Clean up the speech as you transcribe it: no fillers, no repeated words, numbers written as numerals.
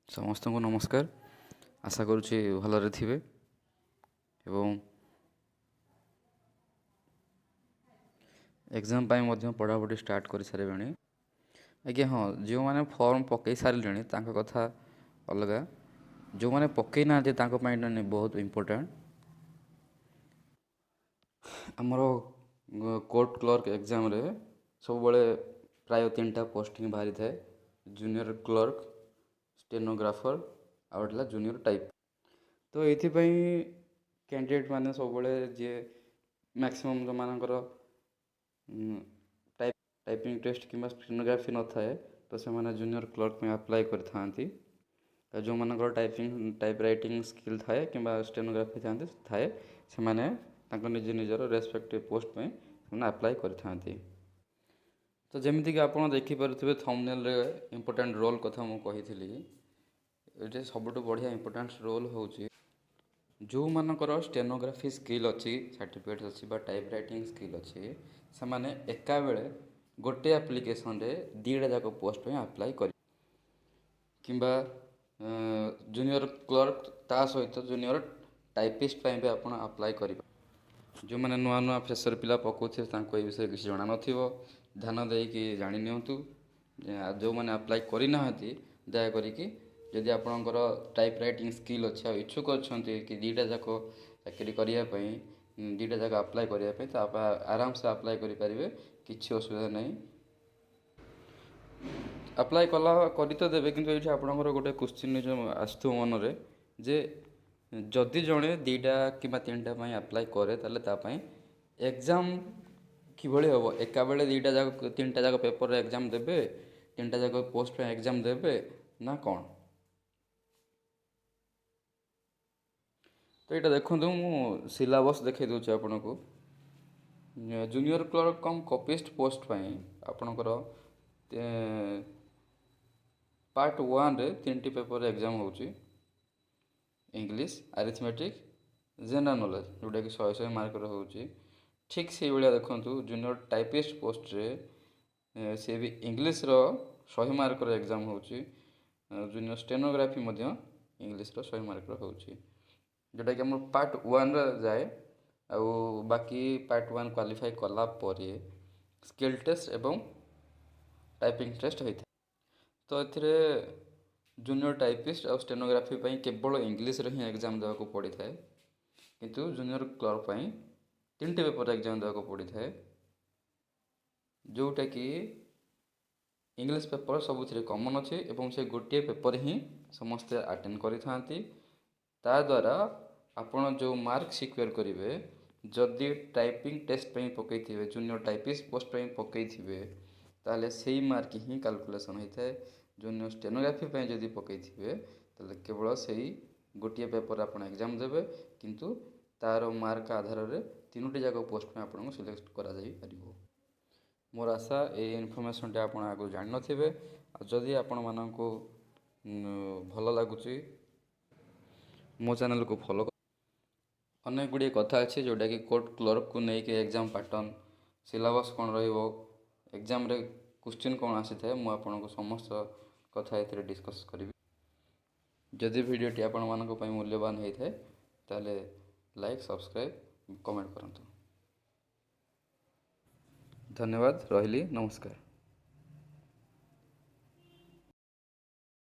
ସମସ୍ତଙ୍କୁ ନମସ୍କାର। ଆଶା କରୁଛି ଭଲରେ ଥିବେ ଏବଂ ଏକ୍ଜାମ୍ ପାଇଁ ମଧ୍ୟ ପଢ଼ାପଢ଼ି ଷ୍ଟାର୍ଟ କରିସାରିବେଣି। ଆଜ୍ଞା ହଁ, ଯେଉଁମାନେ ଫର୍ମ ପକାଇ ସାରିଲେଣି ତାଙ୍କ କଥା ଅଲଗା, ଯେଉଁମାନେ ପକାଇ ନାହାନ୍ତି ତାଙ୍କ ପାଇଁ ଏଇଟା ବହୁତ ଇମ୍ପୋର୍ଟାଣ୍ଟ। ଆମର କୋର୍ଟ କ୍ଲର୍କ ଏକ୍ଜାମ୍ରେ ସବୁବେଳେ ପ୍ରାୟ ତିନିଟା ପୋଷ୍ଟିଂ ବାହାରିଥାଏ: ଜୁନିୟର କ୍ଲର୍କ, ଷ୍ଟେନୋଗ୍ରାଫର ଆଉ ଗୋଟେ ହେଲା ଜୁନିୟର ଟାଇପ୍। ତ ଏଇଥିପାଇଁ କ୍ୟାଣ୍ଡିଡେଟ୍ ମାନେ ସବୁବେଳେ ଯିଏ ମ୍ୟାକ୍ସିମମ୍ ଯେଉଁମାନଙ୍କର ଟାଇପିଂ ଟେଷ୍ଟ କିମ୍ବା ଷ୍ଟେନୋଗ୍ରାଫି ନଥାଏ, ତ ସେମାନେ ଜୁନିୟର କ୍ଲର୍କ ପାଇଁ ଆପ୍ଲାଏ କରିଥାନ୍ତି। ଆଉ ଯେଉଁମାନଙ୍କର ଟାଇପ୍ ରାଇଟିଂ ସ୍କିଲ୍ ଥାଏ କିମ୍ବା ଷ୍ଟେନୋଗ୍ରାଫି ଥାଏ, ସେମାନେ ତାଙ୍କ ନିଜ ନିଜର ରେସ୍ପେକ୍ଟିଭ୍ ପୋଷ୍ଟ ପାଇଁ ସେମାନେ ଆପ୍ଲାଏ କରିଥାନ୍ତି। ତ ଯେମିତିକି ଆପଣ ଦେଖିପାରୁଥିବେ ଥମ୍ବନେଲ୍ରେ, ଇମ୍ପୋର୍ଟାଣ୍ଟ ରୋଲ୍ କଥା ମୁଁ କହିଥିଲି। ଏଇଠି ସବୁଠୁ ବଢ଼ିଆ ଇମ୍ପୋର୍ଟାଣ୍ଟ ରୋଲ୍ ହେଉଛି, ଯେଉଁମାନଙ୍କର ଷ୍ଟେନୋଗ୍ରାଫି ସ୍କିଲ୍ ଅଛି, ସାର୍ଟିଫିକେଟ୍ ଅଛି ବା ଟାଇପ୍ ରାଇଟିଂ ସ୍କିଲ୍ ଅଛି, ସେମାନେ ଏକାବେଳେ ଗୋଟେ ଆପ୍ଲିକେସନ୍ରେ ଦୁଇଟା ଯାକ ପୋଷ୍ଟ ପାଇଁ ଆପ୍ଲାଏ କରି କିମ୍ବା ଜୁନିୟର କ୍ଲର୍କ ତା ସହିତ ଜୁନିୟର ଟାଇପିଷ୍ଟ ପାଇଁ ବି ଆପଣ ଆପ୍ଲାଏ କରିବେ। ଯେଉଁମାନେ ନୂଆ ନୂଆ ଫ୍ରେସର୍ ପିଲା ପକାଉଥିବେ, ତାଙ୍କୁ ଏ ବିଷୟରେ କିଛି ଜଣା ନଥିବ। ଧ୍ୟାନ ଦେଇକି ଜାଣି ନିଅନ୍ତୁ। ଯେଉଁମାନେ ଆପ୍ଲାଏ କରିନାହାନ୍ତି, ଦୟାକରିକି ଯଦି ଆପଣଙ୍କର ଟାଇପ୍ ରାଇଟିଂ ସ୍କିଲ୍ ଅଛି ଆଉ ଇଚ୍ଛୁକ ଅଛନ୍ତି କି ଦୁଇଟା ଯାକ ଚାକିରି କରିବା ପାଇଁ, ଦୁଇଟା ଯାକ ଆପ୍ଲାଏ କରିବା ପାଇଁ, ତ ଆପଣ ଆରାମସେ ଆପ୍ଲାଏ କରିପାରିବେ, କିଛି ଅସୁବିଧା ନାହିଁ। ଆପ୍ଲାଏ କଲା କରି ତ ଦେବେ, କିନ୍ତୁ ଏଇଠି ଆପଣଙ୍କର ଗୋଟେ କୋଶ୍ଚିନ୍ ନିଜ ଆସୁଥିବ ମନରେ ଯେ ଯଦି ଜଣେ ଦୁଇଟା କିମ୍ବା ତିନିଟା ପାଇଁ ଆପ୍ଲାଏ କରେ, ତାହେଲେ ତା ପାଇଁ ଏକ୍ଜାମ୍ କିଭଳି ହେବ? ଏକାବେଳେ ଦୁଇଟା ଯାକ, ତିନିଟା ଯାକ ପେପରରେ ଏକ୍ଜାମ୍ ଦେବେ, ତିନିଟା ଯାକ ପୋଷ୍ଟ ପାଇଁ ଏକ୍ଜାମ୍ ଦେବେ ନା କ'ଣ? ତ ଏଇଟା ଦେଖନ୍ତୁ, ମୁଁ ସିଲାବସ୍ ଦେଖାଇ ଦେଉଛି ଆପଣଙ୍କୁ। ଜୁନିୟର କ୍ଲର୍କ କମ୍ କପିଷ୍ଟ ପୋଷ୍ଟ ପାଇଁ ଆପଣଙ୍କର ପାର୍ଟ ୱାନ୍ରେ ତିନିଟି ପେପରରେ ଏକ୍ଜାମ୍ ହେଉଛି: ଇଂଲିଶ, ଆରିଥମେଟିକ୍, ଜେନେରାଲ୍ ନଲେଜ୍, ଯେଉଁଟାକି 100 100 ମାର୍କର ହେଉଛି। ଠିକ୍ ସେଇଭଳିଆ ଦେଖନ୍ତୁ, ଜୁନିୟର ଟାଇପିଷ୍ଟ ପୋଷ୍ଟରେ ସିଏ ବି ଇଂଲିଶର 100 ମାର୍କର ଏକ୍ଜାମ୍ ହେଉଛି। ଜୁନିୟର ଷ୍ଟେନୋଗ୍ରାଫି ମଧ୍ୟ ଇଂଲିଶର 100 ମାର୍କର ହେଉଛି, ଯେଉଁଟାକି ଆମର ପାର୍ଟ ୱାନ୍ରେ ଯାଏ। ଆଉ ବାକି ପାର୍ଟ ୱାନ୍ କ୍ୱାଲିଫାଏ କଲା ପରେ ସ୍କିଲ୍ ଟେଷ୍ଟ ଏବଂ ଟାଇପିଂ ଟେଷ୍ଟ ହୋଇଥାଏ। ତ ଏଥିରେ ଜୁନିୟର ଟାଇପିଷ୍ଟ ଆଉ ଷ୍ଟେନୋଗ୍ରାଫି ପାଇଁ କେବଳ ଇଂଲିଶରେ ହିଁ ଏକ୍ଜାମ୍ ଦେବାକୁ ପଡ଼ିଥାଏ, କିନ୍ତୁ ଜୁନିୟର କ୍ଲର୍କ ପାଇଁ ତିନିଟି ପେପର ଏକ୍ଜାମ୍ ଦେବାକୁ ପଡ଼ିଥାଏ, ଯେଉଁଟାକି ଇଂଲିଶ ପେପର ସବୁଥିରେ କମନ୍ ଅଛି ଏବଂ ସେ ଗୋଟିଏ ପେପର ହିଁ ସମସ୍ତେ ଆଟେଣ୍ଡ କରିଥାନ୍ତି। ତା ଦ୍ୱାରା ଆପଣ ଯେଉଁ ମାର୍କ ସିକ୍ୟୁର କରିବେ, ଯଦି ଟାଇପିଂ ଟେଷ୍ଟ ପାଇଁ ପକାଇଥିବେ, ଜୁନିୟର ଟାଇପିଷ୍ଟ ପୋଷ୍ଟ ପାଇଁ ପକାଇଥିବେ, ତାହେଲେ ସେଇ ମାର୍କ ହିଁ କାଲକୁଲେସନ୍ ହୋଇଥାଏ। ଜୁନିୟର ଷ୍ଟେନୋଗ୍ରାଫି ପାଇଁ ଯଦି ପକାଇଥିବେ, ତାହେଲେ କେବଳ ସେଇ ଗୋଟିଏ ପେପର ଆପଣ ଏକ୍ଜାମ୍ ଦେବେ, କିନ୍ତୁ ତା'ର ମାର୍କ ଆଧାରରେ ତିନୋଟି ଯାକ ପୋଷ୍ଟ ପାଇଁ ଆପଣଙ୍କୁ ସିଲେକ୍ଟ କରାଯାଇପାରିବ। ମୋର ଆଶା, ଏଇ ଇନଫର୍ମେସନ୍ଟି ଆପଣ ଆଗରୁ ଜାଣିନଥିବେ। ଆଉ ଯଦି ଆପଣମାନଙ୍କୁ ଭଲ ଲାଗୁଛି, ମୋ ଚ୍ୟାନେଲକୁ ଫଲୋ। ଅନେକ ଗୁଡ଼ିଏ କଥା ଅଛି, ଯେଉଁଟାକି କୋର୍ଟ କ୍ଲର୍କକୁ ନେଇକି ଏକ୍ଜାମ୍ ପାଟର୍ନ, ସିଲାବସ୍ କ'ଣ ରହିବ, ଏକ୍ଜାମ୍ରେ କୋଶ୍ଚିନ୍ କ'ଣ ଆସିଥାଏ, ମୁଁ ଆପଣଙ୍କୁ ସମସ୍ତ କଥା ଏଥିରେ ଡିସ୍କସ୍ କରିବି। ଯଦି ଭିଡ଼ିଓଟି ଆପଣମାନଙ୍କ ପାଇଁ ମୂଲ୍ୟବାନ ହେଇଥାଏ, ତାହେଲେ ଲାଇକ୍, ସବସ୍କ୍ରାଇବ୍, କମେଣ୍ଟ କରନ୍ତୁ। ଧନ୍ୟବାଦ, ରହିଲି, ନମସ୍କାର।